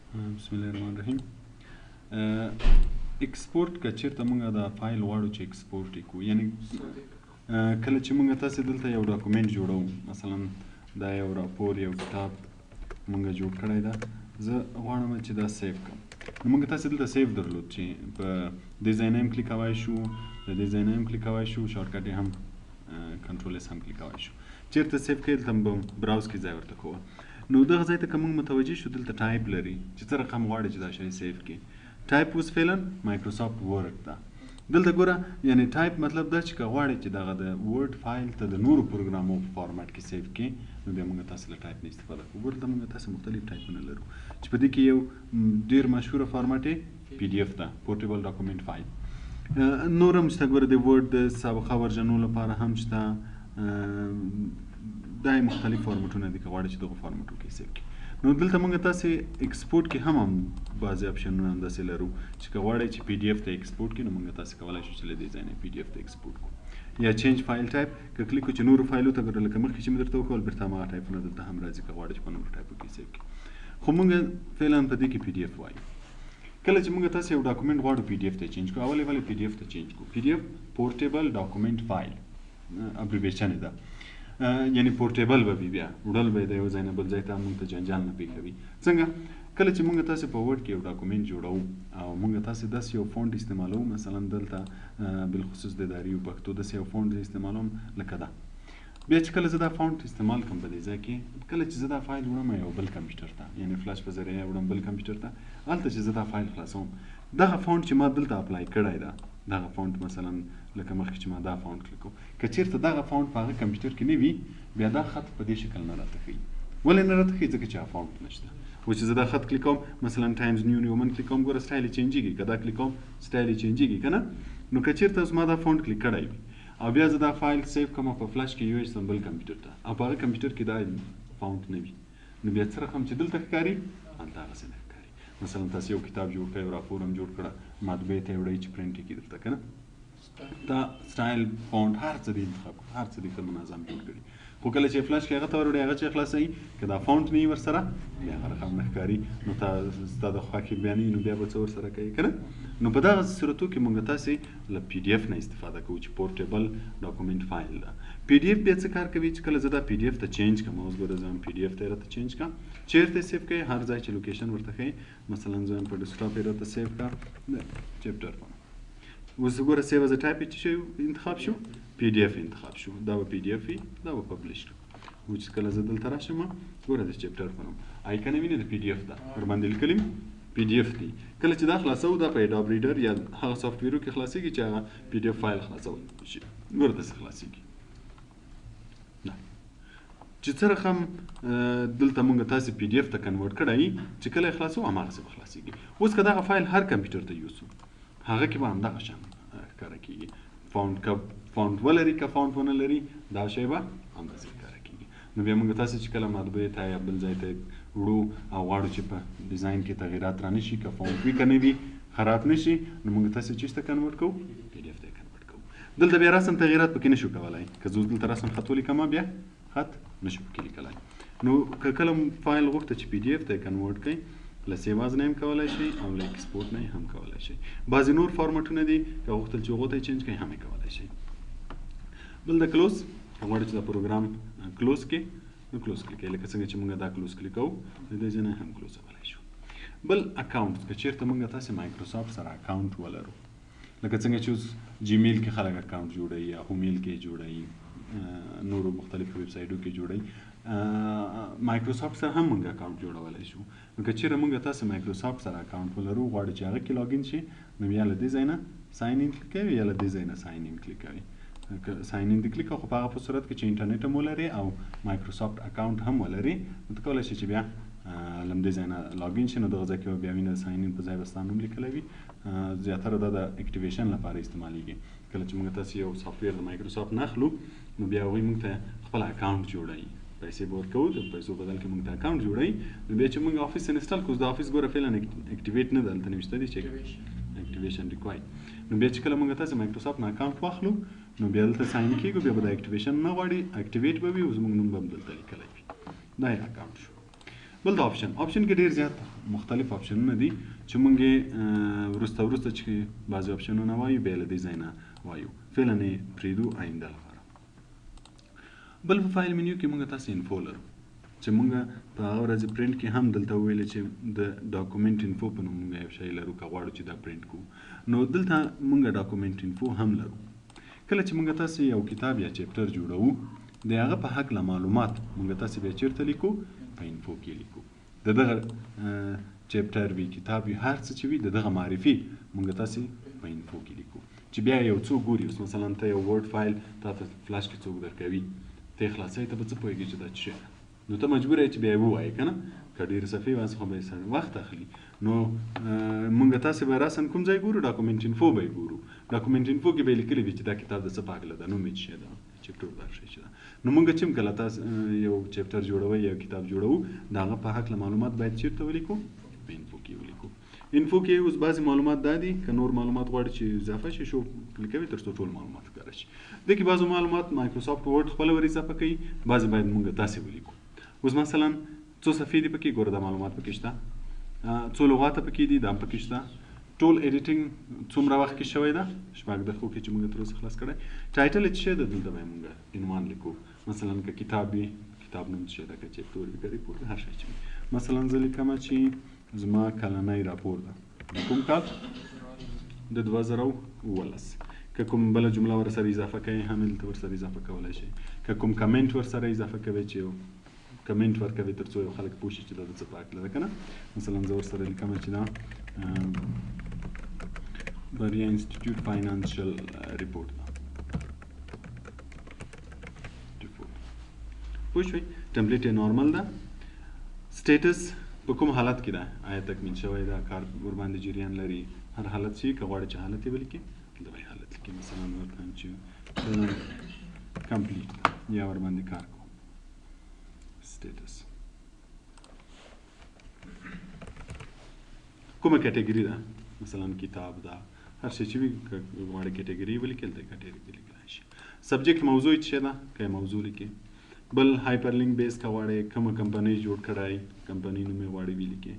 بسم الله الرحمن الرحیم. export، که چیرته موږ دا فایل غواړو چې export یې کړو، یعنی کله چې موږ تاسو دلته یو document جوړو، مثلا دا یو راپور، یو کتاب موږ جوړ کړی ده، زه غواړم چې دا save کړم. نو موږ تاسو دلته save درلود چې په دې ځای نه هم کلیک کوای شو، د دې ځای نه هم کلیک کوای شو، shortcut یې هم control S هم کلیک کوای شو. چیرته save کړئ، دلته به browse کې ځای ورته کوه. نو دغه ځای ته که موږ متوجه شو، دلته تایپ لري چې څه رقم غواړي چې دا شی save کړي. تایپ اوس فعلا Microsoft Word ده. دلته ګوره، یعنی تایپ مطلب دا چې که غواړي چې دغه د Word فایل ته د نورو پروګرامو په فارمټ کې save کړي، نو بیا موږ تاسو له تایپ نه استفاده کوو. ګوره، دلته موږ تاسو مختلف تایپونه لرو چې په دې کې یو ډیر مشهوره فارمټ PDF ده، portable document file. نور هم شته. ګوره، د Word د سابقه ورژنو لپاره هم شته. دا یې مختلف فارمټونه دي، که غواړئ چې دغه فارمټو کې save کړي. نو دلته موږ تاسو export کې هم بعضې آپشنونه همداسې لرو چې که غواړئ چې PDF ته export کړي، نو موږ تاسو کولای شو چې له دې ځای نه PDF ته export کړو. یا change file type که کلیک کړو چې نورو فایلو ته، ګوره، لکه مخکې چې مې درته وښول، بیرته هماغه ټایپونه دلته هم راځي که غواړئ چې په نورو ټایپو کې save کړي. خو موږ فعلا په دې کې PDF وایو. کله چې موږ تاسو یو document غواړو PDF ته change کړو، اول ولې PDF ته change کړو؟ PDF portable document file abbreviation ده، یعنی portable به وي، بیا وړل به یې د یو ځای نه بل ځای ته موږ ته جنجال نه پېښوي. څنګه؟ کله چې موږ تاسو په Word کې یو document جوړوو او موږ تاسو داسې یو font استعمالوو، مثلا دلته بالخصوص د داري او پښتو داسې یو font استعمالوم لکه دا. بیا چې کله زه دا font استعمال کوم په دې ځای کې، کله چې زه دا فایل وړم یو بل کمپیوټر ته، یعنی فلش په ذریعه وړم بل کمپیوټر ته، هلته چې زه دا فایل خلاصوم، دغه font چې ما دلته apply کړی ده، دغه font، مثلا لکه مخکې چې ما دا font کلیک کوم، که چیرته دغه font په هغه کمپیوټر کې نه وي، بیا دا خط په دې شکل نه راته ښیي. ولې نه راته ښیي؟ ځکه چې هغه font نشته. اوس چې زه دا خط کلیک کوم، مثلا Times New Roman کلیک کوم، ګوره سټایل یې چینجیږي. که دا کلیک کوم، سټایل یې چینجیږي که نه؟ نو که چیرته اوس ما دا font کلیک کړی وي او بیا زه دا فایل save کوم، په فلش کې یوسم بل کمپیوټر ته او په هغه کمپیوټر کې دا font نه وي، نو بیا څه رقم چې دلته ښکاري، هلته هغسې نه ښکاري. مثلا تاسو یو کتاب جوړ کړئ، یو راپور هم جوړ کړه، مطبعې ته یې وړئ چې پرنټ یې کړي، دلته که نه دا سټایل، font، هر څه دې انتخاب کړو، هر څه دې ښه منظم جوړ کړي، خو کله چې فلش کې هغه ته وروړي، هغه چې خلاصوي، که دا font نه وي ورسره، بیا هغه رقم نه ښکاري. نو تا ستا د خوښې بیا نه وي، نو بیا به څه ورسره کوي که نه؟ نو په دغه صورتو کې موږ تاسې له PDF نه استفاده کوو چې portable document file ده. PDF بیا څه کار کوي؟ چې کله زه دا PDF ته change کړم، اوس ګوره، زه هم PDF ته یې راته change کړم، چیرته یې save کوي؟ هر ځای چې location ورته ښیي. مثلا زه هم په desktop یې راته save کړه د chapter په. اوس ګوره، save as type چې شو انتخاب شو، PDF انتخاب شو، دا به PDF وي، دا به publish کړم. اوس چې کله زه دلته راشم، ګوره، د chapter په نوم icon وینې، د PDF ده، ورباندې لیکلي PDF دی. کله چې دا خلاصو، دا په Adobe Reader یا هغه software و کې خلاصیږي چې هغه PDF فایل خلاصول شي. ګوره، داسې خلاصیږي. نه چې څه رقم دلته مونږ تاسې PDF ته convert کړی، چې کله یې خلاصو، هماغسې به خلاصیږي. اوس که دغه فایل هر کمپیوټر ته یوسو، هغه کې به همدغه شان ښکاره کیږي. font که font ولري، که font ونه لري، دا شی به همداسې ښکاره کیږي. نو بیا موږ تاسې چې کله مطبعې ته یا بل ځای ته وړو او غواړو چې په design کې تغیرات را نشي، که font وي که نه وي، خراب نشي، نو موږ تاسې چیش ته convert کوو؟ PDF ته convert کوو. دلته بیا رسم تغیرات پکې نشو کولای. که زه دلته رسم خط ولیکم، بیا خط نشو پکې لیکلای. نو که کله فایل غوښته چې PDF ته convert کړئ، له save as نه هم کولای شئ او له export نه هم کولای شئ. بعضې نور فارمټونه دي، که غوښتل چې هغو ته یې change کړئ، هم یې کولای شئ. بل د close، که غواړئ چې دا پروګرام close کړئ، نو close کلیک کوئ، لکه څنګه چې موږ دا close کلیک کوو، د دې ځای نه هم close کولای شو. بل account، که چیرته موږ تاسې مایکروسافټ سره account ولرو، لکه څنګه چې اوس Gmail کې خلک account جوړوي یا Hotmail کې جوړوي، نورو مختلفو ویبسایټو کې جوړوي، مایکروسافټ سره هم موږ account جوړولی شو. نو که چیرې موږ تاسې مایکروسافټ سره account ولرو، غواړو چې هغه کې login شي، نو یا له دې ځای نه sign in کلیک کوي یا له دې ځای نه sign in کلیک کوي. که sign in دې کلیک، خو په هغه په صورت کې چې انټرنیټ هم ولري او مایکروسافټ account هم ولري، نو ته کولی شې چې بیا له همدې ځای نه login شي. نو دغه ځای کې به بیا وینه sign in په ځای به ستا نوم لیکلی وي. زیاتره دا د activation لپاره استعمالیږي. کله چې موږ تاسې یو software د مایکروسافټ نه اخلو، نو بیا هغوی موږ ته خپل account جوړوي، پیسې به ورکوو، د پیسو بدل کې موږ ته account جوړوي. نو بیا چې موږ Office install کړو، دا Office ګوره فعلا activate نه ده، دلته نوشته دي چې activation required. نو بیا چې کله موږ تاسې مایکروسافټ نه account واخلو، نو بیا دلته sign کیږو، بیا به د activation نه غواړي، activate به وي او زموږ نوم به هم دلته لیکلی وي. دا یې account شو. بل د option، option کې ډیر زیات مختلف آپشنونه دي چې مونږ یې وروسته وروسته چې بعضې آپشنونه وایو بیا له دې ځای نه وایو، فعلا یې پرېږدو آینده لپاره. بل په file menu کې مونږ تاسې info لرو چې مونږ په هغه ورځ پرینټ کې هم دلته وویل چې د document info په نوم مونږ یو شی لرو که غواړو چې دا پرینټ کړو، نو دلته مونږ document info هم لرو. کله چې مونږ تاسې یو کتاب یا chapter جوړوو د هغه په هکله معلومات مونږ تاسې بیا چېرته لیکو؟ په info کې لیکو. د دغه chapter وي، کتاب وي، هر څه چې وي د دغه معرفي مونږ تاسې په info کې لیکو چې بیا یو څوک ګوري. اوس مثلا ته یو Word file تا ته فلش کې څوک درکوي، ته یې خلاصوې، ته به څه پوهېږې چې دا څه شی ده؟ نو ته مجبور یې چې بیا یې ووایې که نه، که ډېرې صفحې وي هسې خو به یې سړی وخت اخلي. نو مونږ تاسې به راساً کوم ځای ګورو؟ document info به یې ګورو. document info کې به یې لیکلي وي چې دا کتاب د څه په هکله ده، نوم یې څه شی ده، chapter د هر شی چې ده. نو مونږ چې هم کله تاسو یو chapter جوړوئ یا کتاب جوړوو د هغه په هکله معلومات باید چېرته ولیکو؟ په info کې ولیکو. info کې اوس بعضې معلومات دا دي، که نور معلومات غواړي چې اضافه شي show کلیک کوي تر څو ټول معلومات ښکاره شي. دې کې بعضو معلومات Microsoft Word خپله ور اضافه کوي، بعضې باید مونږ تاسې ولیکو. اوس مثلا څو صفحې دي پکې، ګوره دا معلومات پکې شته، څو لغاته پکې دي دا هم پکې شته، ټول editing څومره وخت کې شوی ده، 6 دقیقو کې چې موږ تر اوسه خلاص کړی. title یې څه شی ده، دلته به یې موږ عنوان لیکو. مثلا که کتاب وي کتاب نوم څه شی ده، که chapter وي که report وي، هر شی چې وي. مثلا زه لیکم چې زما کلنی راپور ده د کوم کال؟ د 2017. که کوم بله جمله ورسره اضافه کوي هم دلته ورسره اضافه کولی شئ. که کوم کمنټ ورسره اضافه کوي چې یو کمنټ ورکوي تر څو یو خلک پوه شي چې دا د څه په هکله ده که نه. مثلا زه ورسره لیکم چې دا بریا institute financial report ده. report پوه شوئ؟ template یې normal ده. status په کوم حالت کې ده، آیا تکمیل شوی ده، کار ورباندې جریان لري، هر حالت چې که غواړي چې حالت یې ولیکي دلته به یې حالت لیکي. مثلا ورته چې complete ده یا ورباندې کار کوم. status کومه category ده، مثلا کتاب ده، هر شی چې وي که غواړي category ولیکي دلته category لیکلی شي. subject موضوع یې څه ده که یې موضوع لیکي. بل hyperlink base که غواړې کومه کمپنۍ جوړ کړی، کمپنۍ نوم یې غواړي ولیکي.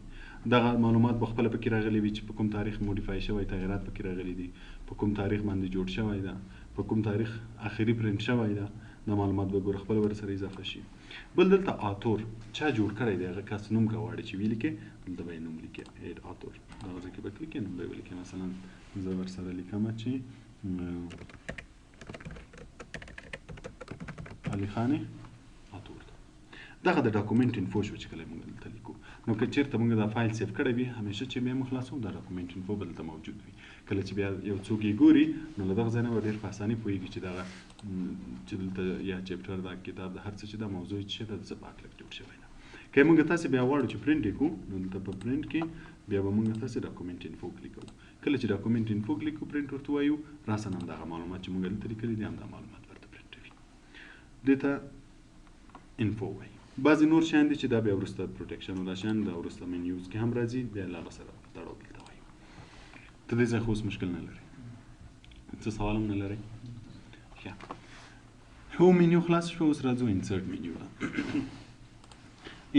دغه معلومات به خپله پکې راغلي وي چې په کوم تاریخ modify شوی، تغیرات پکې راغلي دي، په کوم تاریخ باندې جوړ شوی ده، په کوم تاریخ اخري پرنټ شوی ده، دا معلومات به ګوره خپله ورسره اضافه شي. بل دلته author چا جوړ کړی دی هغه کس نوم که غواړي چې ولیکي دلته به یې نوم لیکي، add author دغه ځای کې به کلیک کړي نوم به یې ولیکي. مثلا زه ورسره لیکم چې علي خان author ده. دغه د document info شو چې کله موږ دلته لیکو. نو که چېرته موږ دا file save کړی وي همیشه چې بیا موږ خلاصوو دا document info به دلته موجود وي. کله چې بیا یو څوک یې ګوري نو له دغه ځای نه به ډېر په اسانۍ پوهېږي چې دغه چې دلته یا chapter دا کتاب د هر څه چې دا موضوع چې ده د څه په هکله جوړ شوی ده. که موږ تاسې بیا غواړو چې پرنټ یې کړو نو دلته په پرنټ کې بیا به موږ تاسې document info کلیک کوو. کله چې document info کلیک کړو پرنټ ورته وایو، راساً همدغه معلومات چې موږ دلته لیکلي دي همدا معلومات ورته پرنټوي. دې ته info وایي. بعضې نور شیان دي چې دا بیا وروسته protection او دا شیان دا وروسته menus کې هم راځي، بیا له هغه سره تړاو دلته وایو. ته دې ځای خو اوس مشکل نه لرې، څه سوال هم نه لرې؟ ښه، home menu خلاص شو. اوس راځو insert menu ته.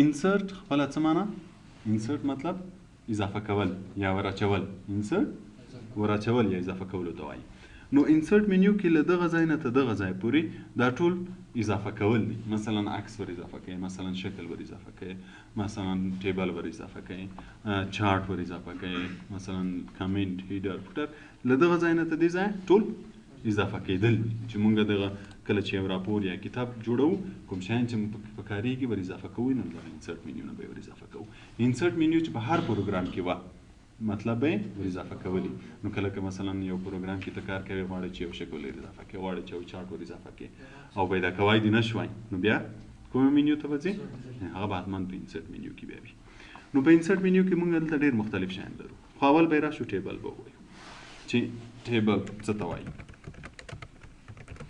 insert خپله څه معنا؟ insert مطلب اضافه کول یا وراچول. insert وراچول یا اضافه کولو ته وایي. نو insert menu کې له دغه ځای نه تر دغه ځای پورې دا ټول اضافه کول دي. مثلا عکس ور اضافه کوي، مثلا شکل ور اضافه کوي، مثلا table ور اضافه کوي، چارت ور اضافه کوي، مثلا comment، header، footer، له دغه ځای نه تر دې ځای ټول اضافه کېدل دي. چې مونږ دغه کله چې یو راپور یا کتاب جوړوو کوم شیان چې موږ پکې پکارېږي ور اضافه کوو، نو دغه insert menu نه به یې ور اضافه کوو. insert menu چې په هر پروګرام کې وه مطلب به یې ور اضافه کولی. نو کله که مثلا یو پروګرام کې ته کار کوې غواړې چې یو شکل ور اضافه کړې، غواړې چې یو چارت ور اضافه کړې او پیدا کوی دې نه شوای، نو بیا کومه مینیو ته به ځې؟ هغه به حتما په insert menu کې بیا وي. نو په insert menu کې موږ دلته ډېر مختلف شیان لرو. خو اول به یې راشو table به ووایو چې table څه ته وایي.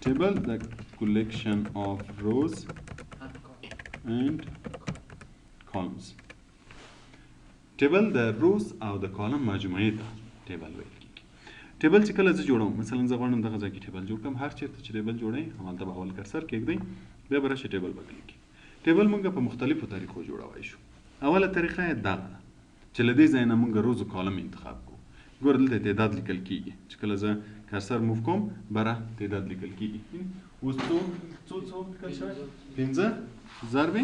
Table, the collection of rows and columns. Table د rows او د column مجموعې ته table ویل کېږي. table چې کله زه جوړوم، مثلا زه غواړم دغه ځای کې table جوړ کړم، هر چېرته چې table جوړوي همالته به اول cursor کېږدئ، بیا به راشي table به کلیک کړي. table موږ په مختلفو طریقو جوړوای شو. اوله طریقه یې دغه ده چې له دې ځای نه موږ rows column انتخاب کوو. ګوره دلته تعداد لیکل کیږي، چې کله زه cursor move کوم بره تعداد لیکل کیږي. اوس څو څو څو لیکل شوی؟ 5 ضرب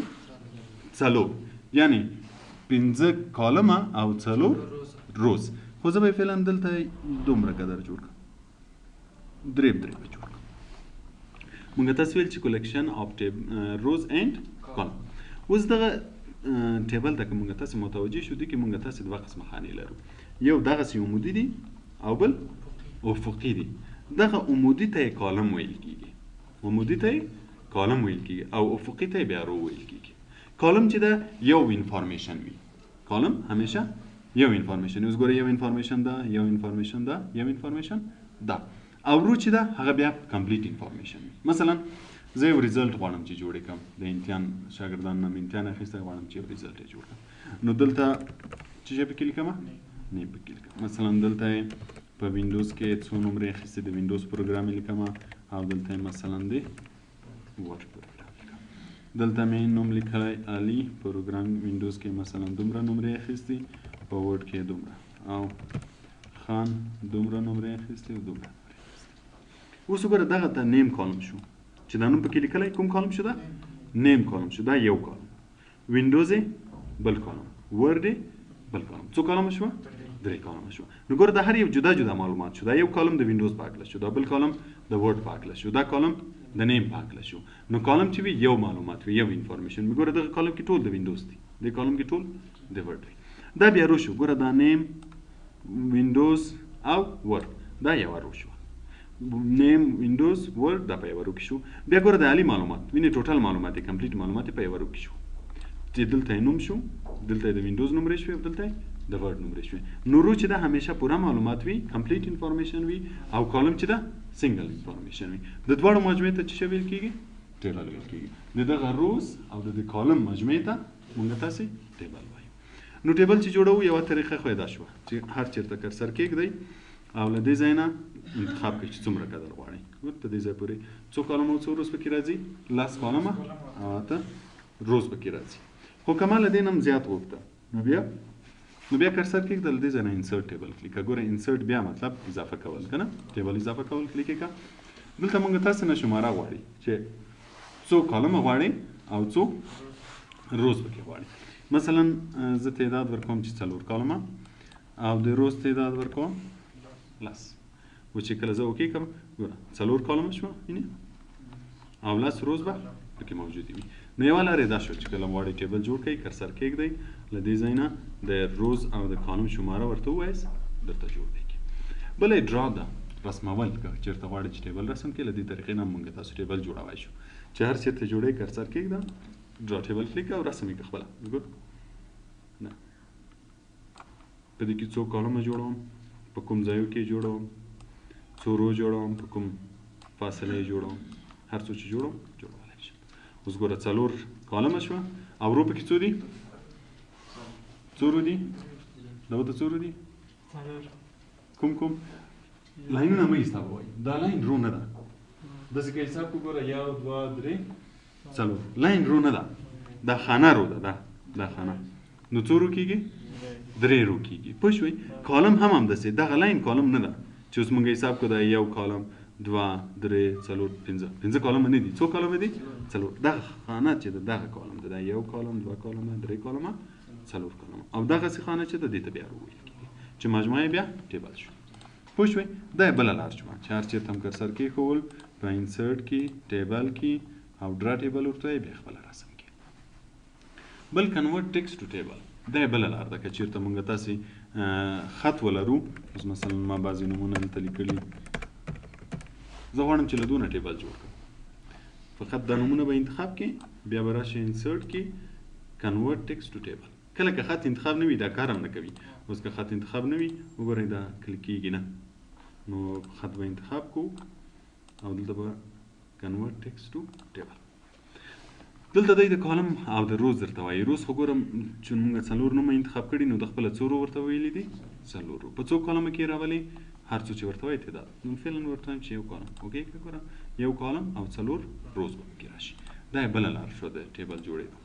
4، یعنی 5 column او 4 rows. خو زه به فعلا دلته دومره قدر جوړ کړم، درې درې به جوړ کړم. موږ تاسو ویل چې collection of rows and column. اوس دغه table ته که موږ تاسو متوجه شو، دي کې موږ تاسو دوه قسمه خانې لرو، یو دغسې عمودي دي او بل افقي دي. دغه عمودي ته یې column ویل کیږي، عمودي ته یې column ویل کیږي او افقي ته یې بیا row ویل کیږي. column چې ده یو information وي، column همیشه یو information. اوس ګوره یو information ده، یو information ده، یو information ده، او row چې ده هغه بیا complete information وي. مثلا زه یو result غواړم چې جوړ کړم، د امتحان شاګردان نه مې امتحان اخیستی، غواړم چې یو result یې جوړ کړم. نو دلته څه شی پکې لیکم؟ name پکې لیکم. مثلا دلته په ویندوز کې څو نمرې اخیستې، د ویندوز پروګرام یې لیکم، او دلته مثلا د Word پروګرام لیکم. دلته مې نوم لیکلی علي، پروګرام ویندوز کې مثلا دومره نمرې اخیستې، په Word کې دومره، او خان دومره نمرې اخیستې او دومره نمرې اخیستې. اوس وګوره دغه ته name column شو، چې دا نوم پکې لیکلی کوم column شو؟ دا name column شو، دا یو column. ویندوز بل column، Word بل column. څو column شوه؟ درې column شوه. نو ګوره دا هر یو جدا جدا معلومات شو. دا یو column د ویندوز په هکله شو، دا بل column د Word په هکله شو، دا column د name په هکله شو. نو column چې وي یو معلومات وي، یو information وي. ګوره دغه column کې ټول د ویندوز دي، دې column کې ټول د Word وي. دا بیا row شو. ګوره دا name، ویندوز او Word دا یوه row شوه. name، ویندوز، Word دا په یوه row کې شو. بیا ګوره د علي معلومات وینې، total معلومات یې complete معلومات یې په یوه row کې شو، چې دلته یې نوم شو، دلته یې د ویندوز نمرې شوې او دلته یې د Word نمرې شوې. نو row چې ده همیشه پوره معلومات وي، complete information وي، او column چې ده single information وي. د دواړو مجموعې ته څه ویل کېږي؟ table ویل کېږي. د دغه rows او د دې column مجموعې ته مونږ تاسې table وایو. نو table چې جوړوو یوه طریقه خو یې دا شوه چې هر چېرته cursor کېږدئ او له دې ځای نه انتخاب کړئ چې څومره قدر غواړئ. ګور ته دې ځای پورې څو column او څو rows پکې راځي؟ 10 column او 8 rows پکې راځي. خو که ما له دې نه هم زیات غوښته، نو بیا cursor کېږده، له دې ځای نه insert table click کړه. ګوره insert بیا مطلب اضافه کول که نه، table اضافه کول کلیک کړه. دلته مونږ تاسې نه شماره غواړي چې څو column غواړي او څو rows پکې غواړي. مثلا زه تعداد ورکوم چې 4 column او د rows تعداد ورکوم 10. و چې کله زه okay کړم، ګوره 4 column شوه وینې، او 10 rows به پکې موجودې وي. نو یوه لار یې دا شوه چې کله غواړئ table جوړ کړئ، cursor کېږدئ، له دې ځای نه د rows او د column شماره ورته ووایاست، درته جوړ به کړي. بله یې draw ده، رسمول. که چېرته غواړئ چې table رسم کړئ، له دې طریقې نه موږ تاسو table جوړوی شو چې هر چېرته جوړئ cursor کېږده، draw table click او رسم یې کړه خپله. ګور نه په دې کې څو column جوړوم، په کوم ځایو کې جوړوم، څو row جوړوم، په کوم فاصله یې جوړوم، هر څو چې جوړوم جوړولی شم. اوس ګوره 4 column شوه او row پکې څو دي؟ څو row دي؟ دا ورته څو row دي؟ کوم کوم line ونه مه حسابوئ، دا line row نه ده. داسې که حساب کړو ګوره 1 2 3 4 line row نه ده، دا خانه row ده، دا خانه. نو څو row کېږي؟ 3 row کېږي. پوه شوئ؟ column هم همداسې، دغه line column نه ده چې اوس موږ حساب کړو دا 1 column 2 3 4 5، 5 column نه دي، څو column دي؟ 4. دغه خانه چې ده دغه column ده، دا 1 column 2 column 3 column 4 column، او دغسې خانه چې ده دې ته بیا row ویل کېږي چې مجموعه یې بیا table شو. پوه شوئ؟ دا یې بله لار شوه چې هر چېرته هم cursor کېښول په insert کې table کې او draw table ورته یې بیا خپله رسم کې. بل convert text to table، دا یې بله لار ده که چېرته مونږ تاسې خط ولرو. اوس مثلا ما بعضې نومونه دلته لیکلي، زه غواړم چې له دونه table جوړ کړم، فقط دا نومونه به انتخاب کړې، بیا به راشي insert کې convert text to table. کله که خط انتخاب نه وي دا کار هم نه کوي. اوس که خط انتخاب نه وي وګورئ دا کلیک کېږي نه، نو خط به انتخاب کوو او دلته به convert text to table. دلته دی د column او د rows درته وایي. rows خو ګورم چې موږ 4 نومه انتخاب کړي، نو د خپله څو row ورته ویلي دي؟ 4 row. په څو column کې راولي؟ هر څو چې ورته وایي تعداد. نو فعلا ورته وایم چې 1 column. okay که ګوره 1 column او 4 rows به پکې راشي. دا یې بله لار شوه د table جوړېدو.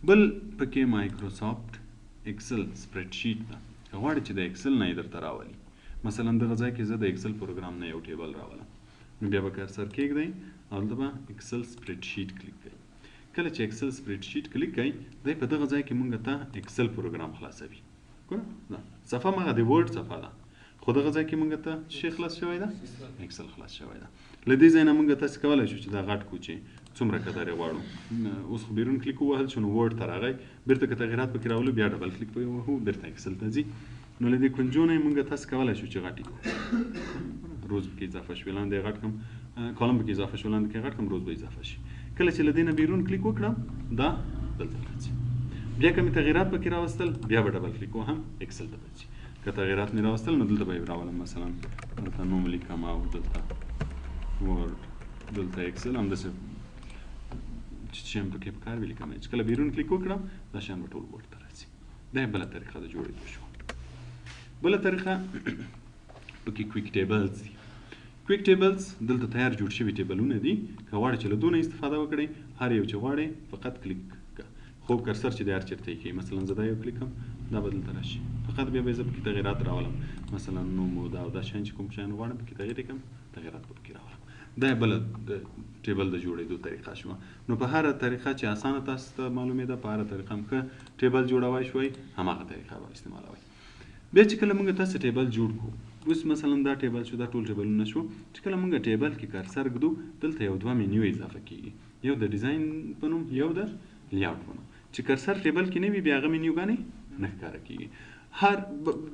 بل پکې مایکروسافټ Excel spreadsheet ده. که غواړئ چې د Excel نه یې درته راولي، مثلا دغه ځای کې زه د Excel پروګرام نه یو table راولم، نو بیا به cursor کېږدئ او دلته به Excel spreadsheet کلیک کړئ. کله چې Excel spreadsheet کلیک کړئ، دی په دغه ځای کې مونږ ته Excel پروګرام خلاصوي. ګوره دا صفحه مغه د Word صفحه ده، خو دغه ځای کې مونږ ته شی خلاص شوی ده، Excel خلاص شوی ده. له دې ځای نه مونږ تاسې کولی شو چې دا غټ کړو چې څومره کتار یې غواړو. اوس خو بیرون کلیک ووهل شو نو Word ته راغی، بیرته که تغییرات پکې راولو بیا double click پرې ووهو بیرته Excel ته ځي. نو له دې کنجو نه یې مونږ تاسې کولی شو چې غټ یې کړو. rows پکې اضافه شوې، لاندې یې غټ کړم، column پکې اضافه شو، لاندې کې غټ کړم، rows به اضافه شي. کله چې له دې نه بیرون کلیک وکړم دا دلته راځي. بیا که مې تغییرات پکې راوستل بیا به double click وهم Excel ته به ځي. که تغییرات مې راوستل نو دلته به یې راولم، مثلا دلته نوم لیکم او دلته Word، دلته Excel، همداسې چې څه هم پکې په کار وي لیکم. چې کله بیرون کلیک وکړم دا شیان به ټول Word ته راځي. دا یې بله طریقه د جوړېدو شوه. بله طریقه پکې quick tables دي. quick tables دلته تیار جوړ شوي table ونه دي. که غواړئ چې له دونه استفاده وکړئ، هر یو چې غواړئ فقط کلیک کړه، خو cursor چې دی هر چېرته یې ښیي. مثلا زه دا یو کلیک کوم، دا به دلته راشي، فقط بیا به زه پکې تغییرات راولم، مثلا نوم او دا او دا شیان چې کوم شیان غواړم پکې تغییر یې کړم، تغییرات به پکې راولم. دا یې بله د table د جوړېدو طریقه شوه. نو په هره طریقه چې اسانه تاسو ته معلومېده، په هره طریقه هم ښه table جوړوی شوئ، هماغه طریقه به استعمالوئ. بیا چې کله موږ تاسو table جوړ کړو، اوس مثلا دا table شو، دا ټول table ونه شو، چې کله موږ table کې cursor ږدو دلته یو دوه مینیو اضافه کیږي، یو د design په نوم، یو د layout په نوم. چې cursor table کې نه وي بیا هغه مینیوګانې نه ښکاره کیږي. هر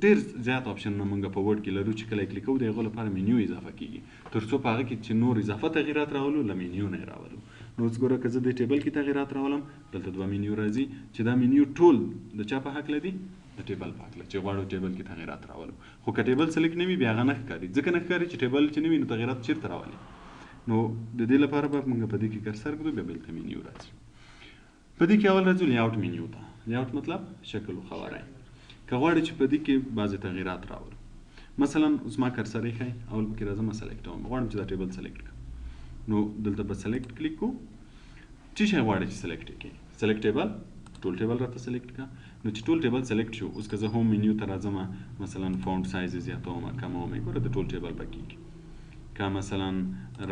ډېر زیات option ونه موږ په Word کې لرو چې کله یې کلیک کوو د هغو لپاره مینیو اضافه کیږي، تر څو په هغه کې چې نور اضافه تغییرات راولو له مینیو نه یې راولو. نو اوس ګوره که زه دې table کې تغییرات راولم دلته دوه مینیو راځي، چې دا مینیو ټول د چا په هکله دي؟ د table په هکله، چې غواړو table کې تغییرات راولو. خو که table select نه وي بیا هغه نه ښکاري، ځکه نه ښکاري چې table چې نه وي نو تغییرات چېرته راولي. نو د دې لپاره به موږ په دې کې cursor ږدو، بیا بل ته مینیو راځي. په دې کې اول راځو layout menu ته. layout مطلب شکل و خواری. که غواړئ چې په دې کې بعضې تغییرات راولو، مثلا اوس ما cursor ایښی، اول پکې راځم select کوم، غواړم چې دا table select کړم، نو دلته به select کلیک کوو. څه شی غواړئ چې select یې کړئ؟ select table، ټول table راته select کړه. نو چې ټول table select شو، اوس که زه home menu ته راځم، مثلا font size یې زیاتوم کموم یې، ګوره د ټول table به کېږي. که مثلا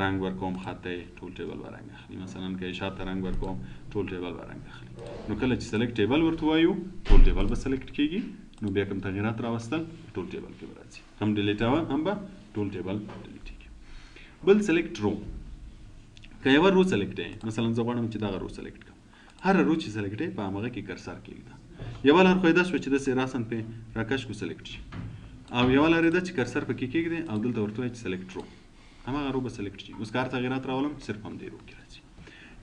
رنګ ورکوم خط ته یې، ټول table به رنګ اخلي. مثلا که یې شاته رنګ ورکوم ټول table به رنګ اخلي. نو کله چې select table ورته وایو ټول table به select کېږي. نو بیا کوم تغییرات راوستل ټول table کې به راځي، هم delete وه هم به ټول table delete کېږي. بل select row، که یوه row select یې، مثلا زه غواړم چې دغه row select کړم، هره row چې select یې په همغه کې cursor کېږده. یوه لار خو یې دا شوه چې داسې راساً پې راکش کو select شي، او یوه لار یې ده چې cursor پکې کېږدې او دلته ورته وایي چې select row، هماغه row به select شي. اوس که هر تغییرات راولم صرف همدې row کې راځي.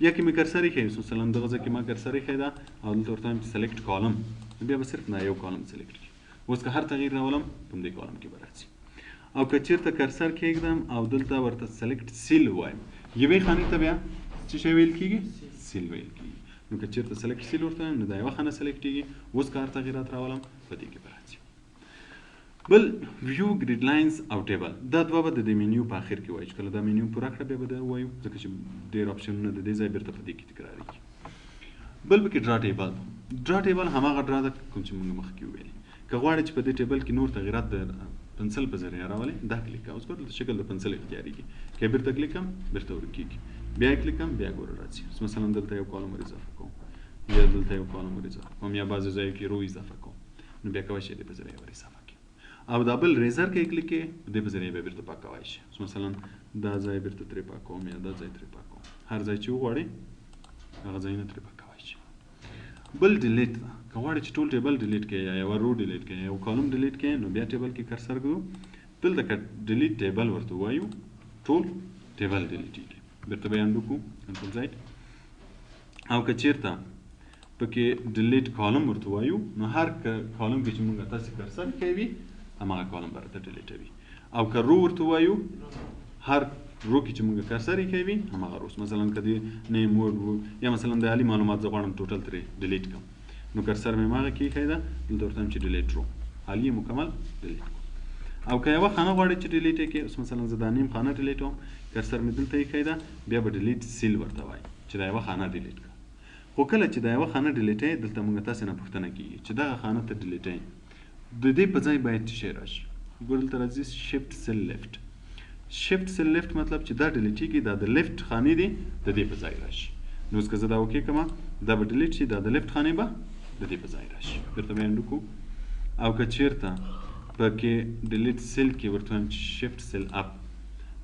یا که مې cursor ایښی، اوس مثلا دغه ځای کې ما cursor ایښی ده او دلته ورته وایم چې select column، نو بیا به صرف دا یو column select کړي. اوس که هر تغییر راولم په همدې column کې به راځي. او که چېرته cursor کېږدم او دلته ورته select cell وایم، یوې خانې ته بیا څه شی ویل کېږي؟ cell ویل کېږي. نو که چېرته select cell ورته وایم نو دا یوه خانه select کېږي. اوس که هر تغییرات راولم په دې کې به راځي. بل view grid lines او table، دا دوه به د دې مینیو په اخر کې وایو، چې کله دا مینیو پوره کړه بیا به دا وایو، ځکه چې ډېر option ونه د دې ځای بیرته په دې کې تکرارېږي. بل پکې draw table. draw table هماغه draw ده کوم چې موږ مخکې وویلې. که غواړئ چې په دې table کې نور تغییرات د پنسل په ذریعه راولئ، دا کلیک کوه. اوس ګوره دلته شکل د پنسل اختیارېږي، که بیرته کلیک کړم بیرته ورکېږي، بیا یې کلیک کړم بیا ګوره راځي. اوس مثلا دلته یو column ور اضافه کوم، یا دلته یو column ور اضافه کوم، یا بعضې ځایو کې row اضافه کوم، نو بیا کولی شئ دې په ذریعه ور اضافه کړئ. او دا بل eraser کې کلیک کړئ، دې په ذریعه بیا بیرته پاکولی شئ. اوس مثلا دا ځای بیرته ترې پاکوم، یا دا ځای ترې پاکوم، هر ځای چې وغواړئ هغه ځایونه ترې پاکولی شئ. بل delete ده، که غواړئ چې ټول table delete کړئ، یا یوه row delete کړئ، یا یو column delete کړئ، نو بیا table کې cursor ږدو، دلته که delete table ورته ووایو ټول table delete کېږي. بیرته به یې undo کړو، control Z. او که چېرته پکې delete column ورته ووایو، نو هر column کې چې موږ تاسې cursor کوي هماغه column به راته delete وي. او که row ورته ووایو، هر row کې چې موږ cursor یې کوي هماغه row. مثلا که د name word و، یا مثلا د علي معلومات زه غواړم total ترې delete کړم، نو cursor مې هماغه کې ایښی ده، دلته ورته وایم چې delete row، علي یې مکمل delete کړو. او که یوه خانه غواړئ چې delete یې کړئ، اوس مثلا زه دا name خانه delete وم، cursor مې دلته ایښی ده، بیا به delete cell ورته وایي چې دا یوه خانه delete کړه. خو کله چې دا یوه خانه ډیلیټوي، دلته موږ تاسې نه پوښتنه کېږي چې دغه خانه ته ډیلیټوي، د دې په ځای باید څه شی راشي. ګوره دلته راځي shift cell left. shift cell left مطلب چې دا ډیلیټېږي، دا د left خانې دی د دې په ځای راشي. نو اوس که زه دا okay کړم، دا به delete شي، دا د left خانې به د دې په ځای راشي. بیرته به یې undo کړو. او که چېرته پکې delete cell کې ورته وایم چې shift cell up،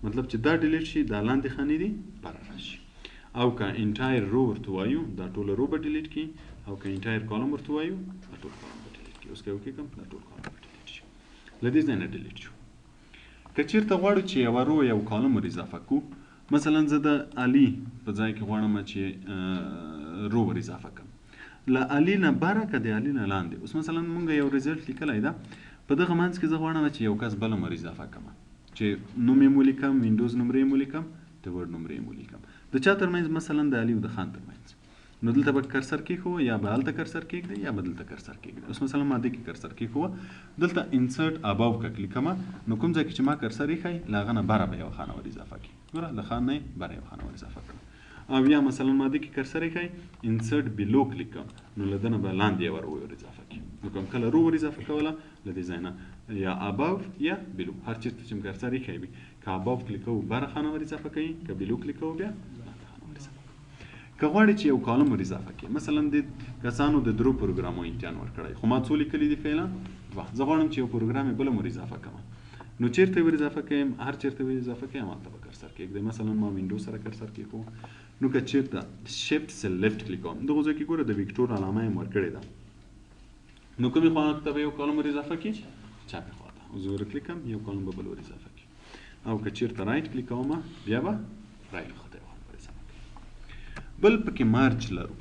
مطلب چې دا delete شي، دا لاندې خانې دي بره راشي. او که entire row ورته وایو، دا ټوله row به delete کړي. او که entire column ورته وایو، دا ټول column به delete کړي. اوس که okay کړم، دا ټول column به delete شي، له دې ځای نه delete شو. که چېرته غواړو چې یوه row یو column ور اضافه کړو، مثلا زه د علي په ځای کې غواړم چې row ور اضافه کړم، له علي نه بره که د علي نه لاندې. اوس مثلا مونږ یو result لیکلی ده، په دغه منځ کې زه غواړم چې یو کس بل هم ور اضافه کړم، چې نوم یې ولیکم، وینډوز نمرې یې ولیکم، د Word نمرې یې ولیکم، د چا ترمنځ؟ مثلا د علي او د خان ترمنځ. نو دلته به cursor کېښوو، یا به هلته cursor کېږدئ، یا به دلته cursor کېږدئ. اوس مثلا ما دې کې cursor کېښووه، دلته insert above که کلیک کړم، نو کوم ځای کې چې ما cursor ایښی، له هغه نه بره به یوه خانه ور اضافه کړي. ګوره له خان نه یې بره یوه خانه ور اضافه کړم. او یا مثلا ما دې کې cursor ایښی، insert below کلیک کړم، نو له ده نه به لاندې یوه row ور اضافه کړي. نو کوم کله row ور اضافه کوله، له دې ځای نه یا above یا below، هر چېرته چې cursor ایښی وي، که above کلیک کوو بره خانه ور اضافه کوي، که below کلیک کوو بیا لاندې خانه ور اضافه کوي. که غواړي چې یو column ور اضافه کړي، مثلا د کسانو د درو پروګرامو امتحان ورکړی، خو ما څو لیکلي دي فعلا؟ دوه. زه غواړم چې یو پروګرام یې بل هم ور اضافه کړم، نو چېرته یې ور اضافه کړم؟ هر چېرته ور اضافه کړم، هلته به cursor کېږدئ. مثلا ما window سره cursor کېښود، نو که چېرته shift cell left کلیک کوم، دغو ځای کې ګوره د vector علامه یې ورکړې ده، نو کومې خوا ته به یو column ور اضافه کړي؟ چپې خوا ته. اوس زه ور کلیک کړم، یو column به بل ور اضافه کړي. او که چېرته right کلیک کوم، بیا به right خوا ته یو خانه ور اضافه کړي. بل پکې merge لرو.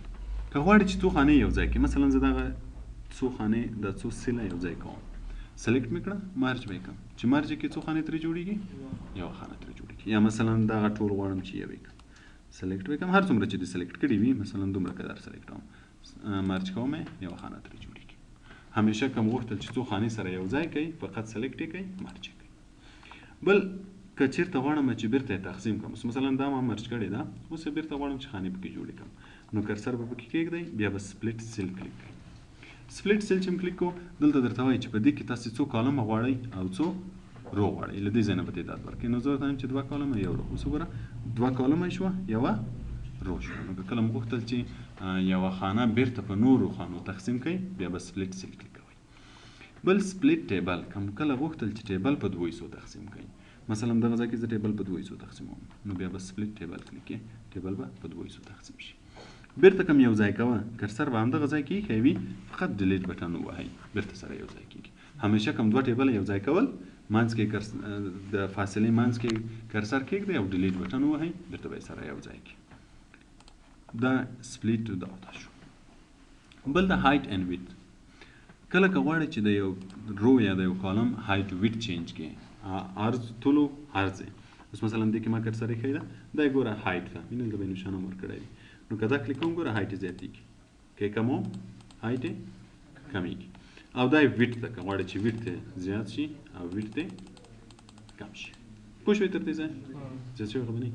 که غواړي چې څو خانې یو ځای کړي، مثلا زه دغه څو خانې دا څو cell ه یو ځای کوم، select مې کړه، merge به یې کړم، چې merge کې څو خانې ترې جوړېږي؟ یوه خانه ترې جوړېږي. یا مثلا دغه ټول غواړم چې یو یې کړم، select به یې کړم، هر څومره چې دې select کړي وي، مثلا دومره قدر select کوم، merge کوم یې، یوه خانه ترې جوړېږي. همیشه کوم غوښتل چې څو خانې سره یو ځای کړئ، فقط select یې کړئ، merge یې کړئ. بل که چېرته غواړم چې بیرته یې تقسیم کړم، اوس مثلا دا ما merge کړې ده، اوس یې بیرته غواړم چې خانې پکې جوړې کړم، نو cursor به پکې کېږدئ، بیا به split cell کلیک کړئ. split cell چې هم کلیک کړو، دلته درته وایي چې په دې کې تاسې څو column ه غواړئ او څو row غواړئ، له دې ځای نه به تعداد ورکړئ. نو زه ورته وایم چې دوه column ه یو row. اوس وګوره دوه column ه شوه، یوه row شوه. نو که کله مو غوښتل چې یوه خانه بیرته په نورو خانو تقسیم کړئ، بیا به split cell کلیک کوئ. بل split table، که مو کله غوښتل چې table په دوو حصو تقسیم کړئ، مثلا دغه ځای کې زه table په دوو حصو تقسیموم، نو بیا به split table کلیک کړئ، table به په دوو حصو تقسیم شي. بیرته کوم یو ځای کوه، cursor به همدغه ځای کې ایښی وي، فقط delete button ووهئ، بیرته سره یو ځای کېږي. همیشه کوم دوه table یو ځای کول، منځ کې د فاصلې منځ کې cursor کېږدئ او delete button ووهئ، بیرته به یې سره یو ځای کړي. دا split دا دا شو. بل د height and width، کله که غواړئ چې د یو row یا د یو column height width change کړئ، عرض طول عرض. اوس مثلا دې کې ما cursor ایښی ده، دا یې ګوره height ده، وینئ دلته به یې نشانه هم ورکړی وي. نو که دا کلیک کوم، ګوره height یې زیاتېږي، که یې کموم height یې کمېږي. او دا یې width ده، که غواړئ چې width یې زیات شي او width یې کم شي. پوه شوئ تر دې ځایه؟ زیات شوی خو به نه؟